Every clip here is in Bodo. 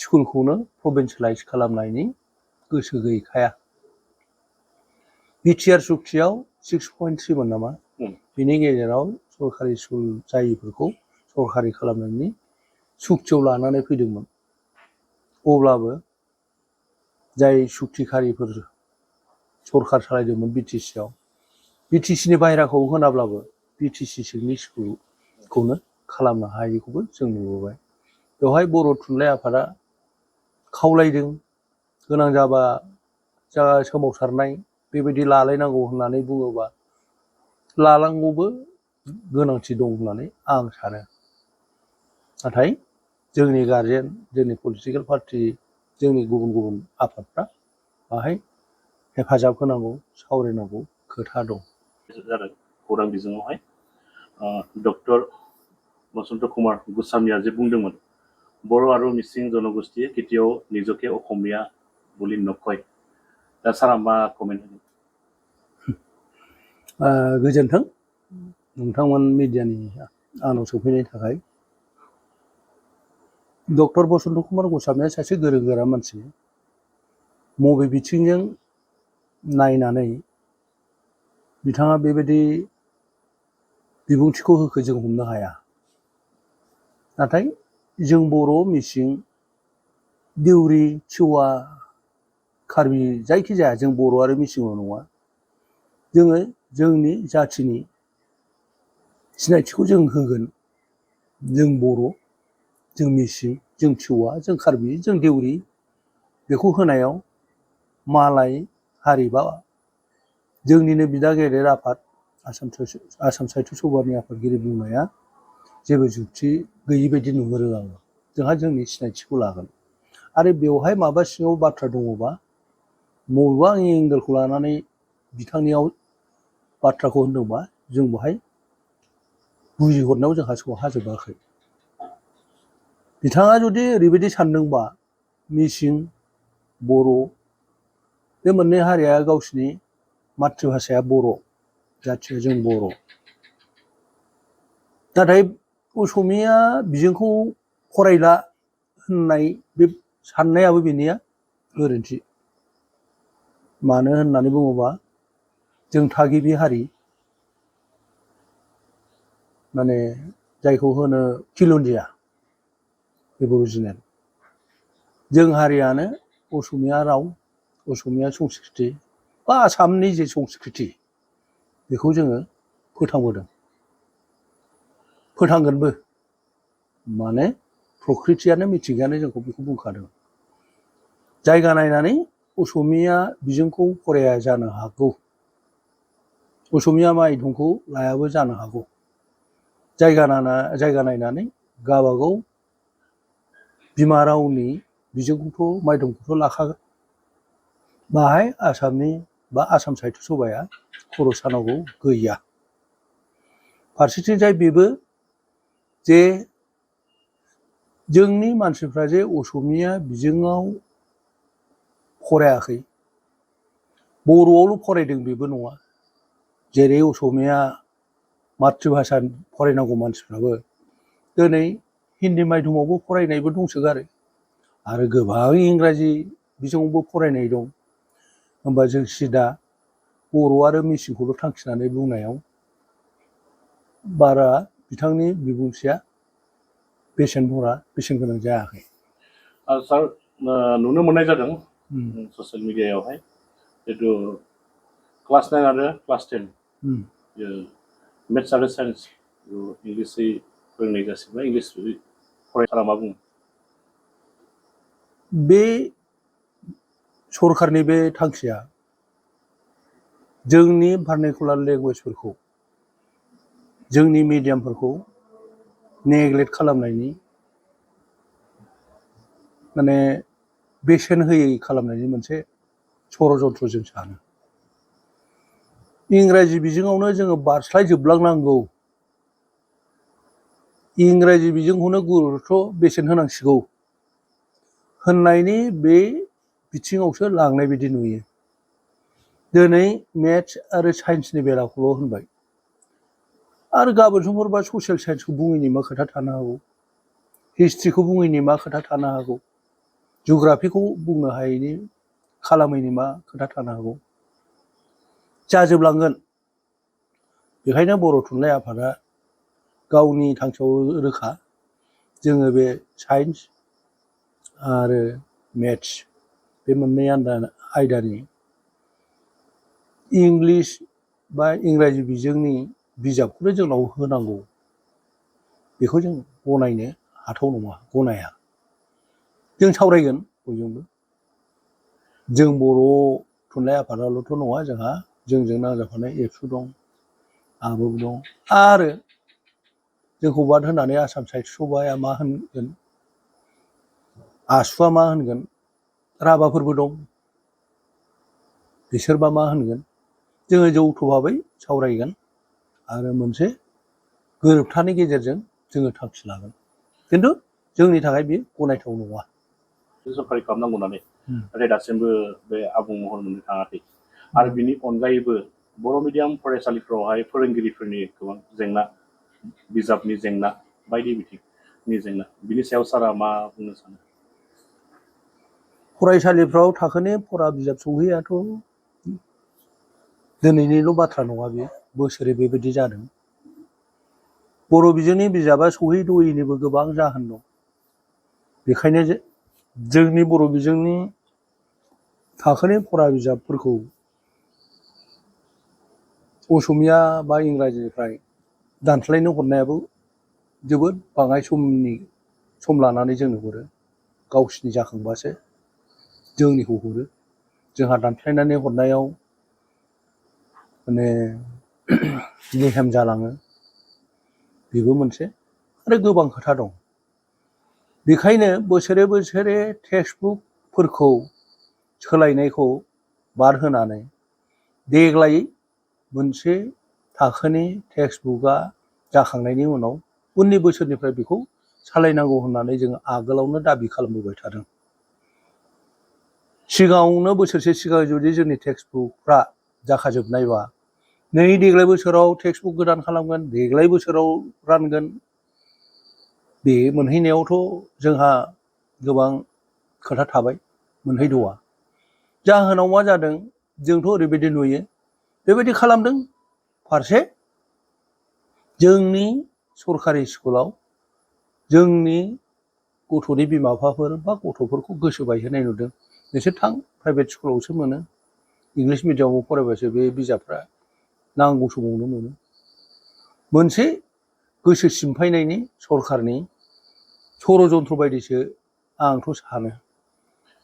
स्कुलखौनो प्रभिन्सियेलाइज खालामनायनि गोसो गैखाया। बिटिआर सुक्तियाव 6.3 मोन नामा बिनि गेजेराव सरकारि स्कुल जायैफोरखौ सरकारि खालामनायनि सुक्तियाव लानानै फैदोंमोन। अब्लाबो जाय सुक्तिखारिफोर सरकार सालायदोंमोन बिटिसिआव बिटिसिनि बाहेराखौ होनाब्लाबो बिटिसि सिंनि स्कुलखौनो खालामनो हायैखौबो जों नुबोबाय। बेवहाय बर' थुनलाइ आफादा खावलायदों गोनां जाबा सोमावसारनाय बेबायदि लालायनांगौ होननानै बुङोबा लानांगौबो गोनांथि दं होननानै आं सानो। नाथाय जोंनि गारजेन जोंनि पलिटिकेल पार्टि जोंनि गुबुन गुबुन आफादफ्रा बाहाय हेफाजाब होनांगौ सावरायनांगौ खोथा दं। जादों खौरां बिजोङावहाय डक्टर बसन्त कुमार गोस्वामीया जे बुंदोंमोन बर' आरो मिसिं जनगोष्ठीया केতিয়াव निजके अखमिया बुलि नकय। दा सारा मा कमेन्ट होगोन? गोजोन्थों नोंथांमोन मिडियानि आंनाव सफैनायनि थाखाय। डक्टर बसन्त कुमार गोस्वामीया सासे गोरों गोरा मानसि। बबे बिथिंजों नायनानै बिथाङा बेबायदि बिबुंथिखौ होखो जों हमनो हाया। नाथाय जों बर' मिसिं देउरि थिवा कार्बि जायखिजाया जों बर' आरो मिसिंल' नङा जोङो जोंनि जाथिनि सिनायथिखौ जों होगोन। जों बर' जों मिसिं जों थिवा जों कार्बि जों देउरि बेखौ होनायाव मालाय हारि बा जोंनिनो बिदा गेदेर आफाद आसाम साहित्य सभानि आफादगिरि बुंनाया जेबो जुक्ति गैयि बायदि नुहुरो आङो। जोंहा जोंनि सिनायथिखौ लागोन आरो बेवहाय माबा सिङाव बाथ्रा दङबा बबेबा एंगेलखौ लानानै बिथांनियाव बाथ्राखौ होनदोंबा जों बेहाय बुजिहरनायाव जोंहा सौहाजोबाखै। बिथाङा जुदि ओरैबायदि सानदोंबा मिसिं बर' बे मोननै हारिया गावसिनि मातृभाषाया बर' जाथिया जों बर'। नाथाय असमिया बिजोंखौ फरायला होननाय बे साननायाबो बेनिया गोरोन्थि। मानो होननानै बुङोबा जों थागिबि हारि माने जायखौ होनो खिलन्जिया एबरिजिनेल जों हारियानो असमिया राव असमिया संस्कृति बा आसामनि जे संस्कृति बेखौ जोङो फोथांबोदों फोथांगोनबो। माने प्रकृतियानो मिथिंगायानो जोंखौ बेखौ बुंखादों। जायगा नायनानै असमिया बिजोंखौ फराया जानो हागौ, असमिया मायधमखौ लायाबो जानो हागौ। जायगा नायनानै गावबागाव बिमा रावनि बिजोंखौथ' मायधमखौथ' लाखागोन। बाहाय आसामनि बा आसाम साहित्य सभाया खर' सानांगौ गैया। फारसेथिंजाय बेबो जे जोंनि मानसिफ्रा जे असमिया बिजोङाव फरायाखै बर'आवल' फरायदों बेबो नङा। जेरै असमिया मातृभाषा फरायनांगौ मानसिफ्राबो दिनै हिन्दी मायधमावबो फरायनायबो दंसोगारो आरो गोबां इंराजि बिजोङावबो फरायनाय दं। होमबा जों सिदा बर' आरो मिसिंखौल' थांखिनानै बुंनायाव बारा बिथांनि बिबुंथिया बेसेन गोनां जायाखै। सार नुनो मोननाय जादों ससियेल मिडियायावहाय जितु क्लास 9 आरो क्लास 10 मेथ्स आरो साइन्स इंलिसै फोरोंनाय जासिगोन इंलिस फरायसाला मा बुङो? बे सरकारनि बे थांखिया जोंनि भार्नाकुलार लेंगुवेजफोरखौ जोंनि मिडियामफोरखौ नेग्लेक्ट खालामनायनि माने बेसेन होयै खालामनायनि मोनसे षड़यन्त्र जों सानो। इंराजि बिजोङावनो जोङो बारस्लायजोबलांनांगौ, इंराजि बिजोंखौनो गुरुत्व बेसेन होनांसिगौ होननायनि बे बिथिङावसो लांनाय बायदि नुयो। दिनै मेथ्स आरो साइन्सनि बेलाखौल' होनबाय आरो गाबोन समफोरबा ससियेल साइन्सखौ बुङैनि मा खोथा थानो हागौ, हिस्ट्रिखौ बुङैनि मा खोथा थानो हागौ। जिअ'ग्राफिखौ बुंनो हायैनि खालामैनि मा खोथा थानो हागौ जाजोबलांगोन बेखायनो बर' थुनलाइ आफादा गावनि थांखियाव रोखा जोङो बे साइन्स आरो मेथ्स बे मोननै आयदानि इंलिस बा इंराजि बिजोंनि बिजाबखौनो जोंनाव होनांगौ बेखौ जों गनायनो हाथाव नङा गनाया जों सावरायगोन बयजोंबो जों बर' थुनलाइ आफादाल'थ' नङा जोंहा जोंजों नांजाबफानाय एबसु दं आबोफ दं आरो जोंखौ बाद होनानै आसाम साहित्य सभाया मा होनगोन आसुआ मा होनगोन राभाफोरबो दं बिसोरबा मा होनगोन जोङो जौथ' भाबै सावरायगोन आरो मोनसे गोरोबथानि गेजेरजों जोङो थांखि लागोन खिन्थु जोंनि थाखाय बेयो गनायथाव नङा सरकारि खालामनांगौ होननानै नाथाय दासिमबो बे आबुं महर मोननो थाङाखै आरो बिनि अनगायैबो बर' मिडियाम फरायसालिफ्रावहाय फोरोंगिरिफोरनि गोबां जेंना बिजाबनि जेंना बायदि बिथिंनि जेंना बिनि सायाव सारा मा बुंनो सानो फरायसालिफ्राव थाखोनि फरा बिजाब सौहैयाथ' दिनैनिल' बाथ्रा नङा बे बोसोरै बेबायदि जादों बर' बिजोंनि बिजाबा सौहैद'यैनिबो गोबां जाहोन दं बेखायनो जोंनि बर' बिजोंनि थाखोनि फरा बिजाबफोरखौ असमिया बा इंराजिनिफ्राय दानस्लायनो हरनायाबो जोबोद बाङाय सम लानानै जोंनो हरो गावसिनि जाखांबासो जोंनिखौ हरो जोंहा दानस्लायनानै हरनायाव माने लेहेम जालाङो बेबो मोनसे आरो गोबां खोथा दं बेखायनो बोसोरे बोसोरे टेक्सटबुकफोरखौ सोलायनायखौ बाद होनानै देग्लाय मोनसे थाखोनि टेक्सटबुकआ जाखांनायनि उनाव उननि बोसोरनिफ्राय बेखौ सालायनांगौ होननानै जों आगोलावनो दाबि खालामबोबाय थादों सिगाङावनो बोसोरसे सिगां जुदि जोंनि टेक्सटबुकफ्रा जाखाजोबनायबा नै देग्लाय बोसोराव टेक्सटबुक गोदान खालामगोन देग्लाय बोसोराव रानगोन बे मोनहैनायावथ' जोंहा गोबां खोथा थाबाय मोनहैद'आ जाहोनाव मा जादों जोंथ' ओरैबायदि नुयो बेबायदि खालामदों फारसे जोंनि सरकारि स्कुलाव जोंनि गथ'नि बिमा बिफाफोर बा गथ'फोरखौ गोसो बायहोनाय नुदों नोंसोर थां प्राइभेट स्कुलावसो मोनो इंलिस मिडियामाव फरायबासो बे बिजाबफ्रा नांगौ समावनो मोनो मोनसे गोसो सिमफायनायनि सरकारनि षड़जन्त्र बायदिसो आंथ' सानो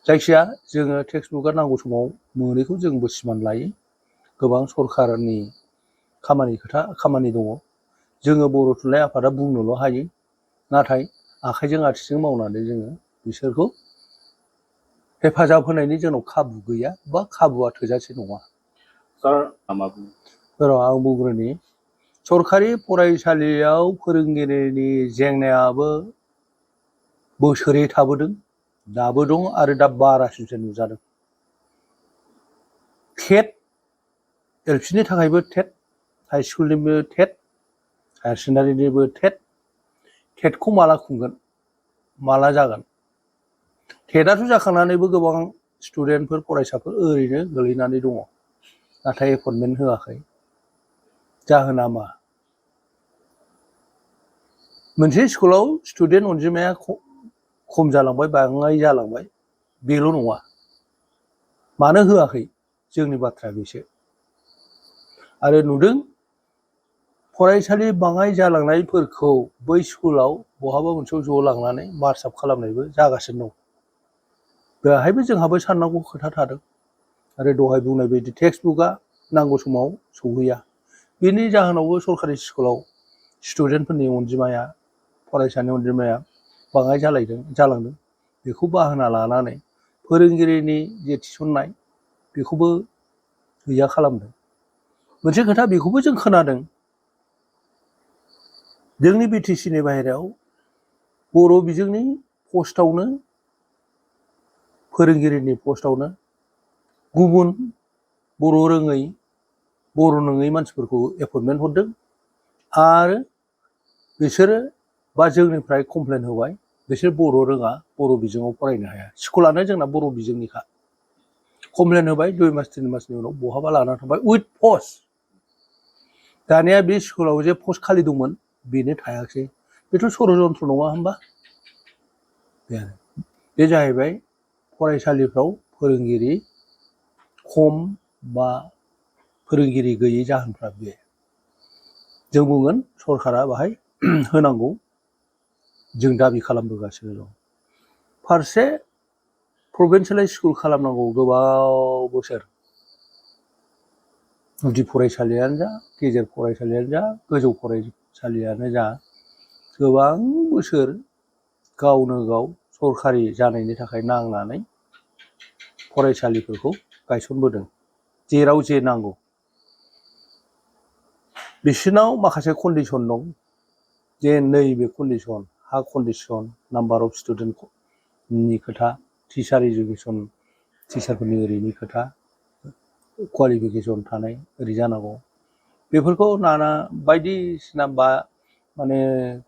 जायखिया जोङो टेक्सटबुकआ नांगौ समाव मोनैखौ जोंबो सिमान लायो गोबां सरकारनि खामानि दङ जोङो बर' थुनलाइ आफादा बुंनोल' हायो नाथाय आखाइजों आथिंजों मावनानै जोङो बिसोरखौ हेफाजाब होनायनि जोंनाव खाबु गैया बा खाबुआ थोजासे नङा सार मा बुङो आं बुंग्रोनि सरकारि फरायसालियाव फोरोंगिरिनि जेंनायाबो बोसोरै थाबोदों दाबो दं आरो दा बारासिनसो नुजादों टेट एलपिनि थाखायबो टेट हाइ स्कुलनिबो टेट हायार सेकेन्डारिनिबो टेटखौ माला खुंगोन माला जागोन टेटआथ' जाखांनानैबो गोबां स्टुडेन्टफोर फरायसाफोर ओरैनो गोलैनानै दङ नाथाय एपइन्टमेन्ट होआखै जाहोना मा मोनसे स्कुलाव स्टुडेन्ट अनजिमाया खम जालांबाय बाङाय जालांबाय बेल' नङा मानो होआखै जोंनि बाथ्राया बेसो आरो नुदों फरायसालि बाङाय जालांनायफोरखौ बै स्कुलाव बहाबा मोनसेयाव ज' लांनानै मार्चआप खालामनायबो जागासिनो दं बेहायबो जोंहाबो साननांगौ खोथा थादों आरो दहाय बुंनाय बायदि टेक्सटबुकआ नांगौ समाव सौहैया बेनि जाहोनावबो सरकारि स्कुलाव स्टुडेन्टफोरनि अनजिमाया फरायसानि अनजिमाया बाङाय जालांदों बेखौ बाहाना लानानै फोरोंगिरिनि जे थिसननाय बेखौबो गैया खालामदों मोनसे खोथा बेखौबो जों खोनादों जोंनि बिटिसिनि बाहेरायाव बर' बिजोंनि पस्टआवनो फोरोंगिरिनि पस्टआवनो गुबुन बर' रोङै बर' नङै मानसिफोरखौ एपइन्टमेन्ट हरदों आरो बिसोरो बा जोंनिफ्राय कमप्लेन होबाय बिसोर बर' रोङा बर' बिजोङाव फरायनो हाया स्कुलानो जोंना बर' बिजोंनिखा कमप्लेन होबाय 2 मास 3 मासनि उनाव बहाबा लाना थांबाय उइथ पस्ट दानिया बे स्कुलाव जे पस्ट खालि दंमोन बेनो थायाखै बेथ' षड़यन्त्र नङा होमबा बे जाहैबाय फरायसालिफ्राव फोरोंगिरि खम बा फोरोंगिरि गैयै जाहोनफ्रा बे जों बुंगोन सरकारा बाहाय होनांगौ जों दाबि खालामबोगासिनो दं फारसे प्रभिन्सियेलाइज स्कुल खालामनांगौ गोबाव बोसोर गुदि फरायसालियानो जा गेजेर फरायसालियानो जा गोजौ फरायसालियानो जा गोबां बोसोर गावनो गाव सरकारि जानायनि थाखाय नांनानै फरायसालिफोरखौ गायसनबोदों जेराव जे नांगौ बिसोरनाव माखासे कन्डिसन दं जे नैबे कन्डिसन हा कन्डिसन नाम्बार अफ स्टुडेन्टनि खोथा टिचार इडुकेसन टिचारफोरनि ओरैनि खोथा क्वालिफिकेसन थानाय ओरै जानांगौ बेफोरखौ नाना बायदिसिना बा माने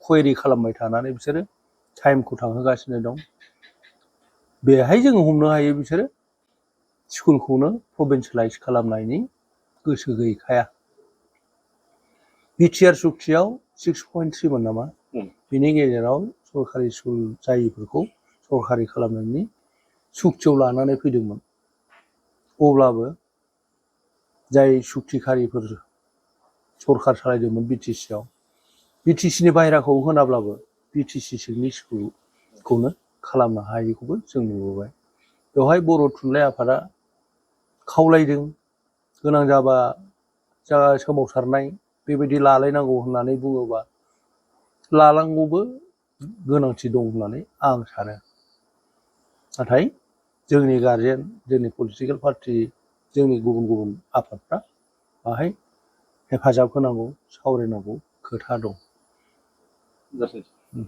कुवेरि खालामबाय थानानै बिसोरो टाइमखौ थांहोगासिनो दं बेहाय जोङो हमनो हायो बिसोरो स्कुलखौनो प्रभिन्सियेलाइज खालामनायनि गोसो गैखाया बिटिआर सुक्तियाव 6.3 मोन नामा बिनि गेजेराव सरकारि स्कुल जायैफोरखौ सरकारि खालामनायनि सुक्तियाव लानानै फैदोंमोन अब्लाबो जाय सुक्तिखारिफोर सरकार सालायदोंमोन बिटिसिआव बिटिसिनि बाहेराखौ होनाब्लाबो बिटिसि सिंनि स्कुलखौनो खालामनो हायैखौबो जों नुबोबाय बेवहाय बर' थुनलाइ आफादा खावलायदों गोनां जाबा जा सोमावसारनाय बेबायदि लालायनांगौ होननानै बुङोबा लानांगौबो गोनांथि दं होननानै आं सानो नाथाय जोंनि गारजेन जोंनि पलिटिकेल पार्टि जोंनि गुबुन गुबुन आफादफ्रा बाहाय हेफाजाब होनांगौ सावरायनांगौ खोथा दं जासिगोन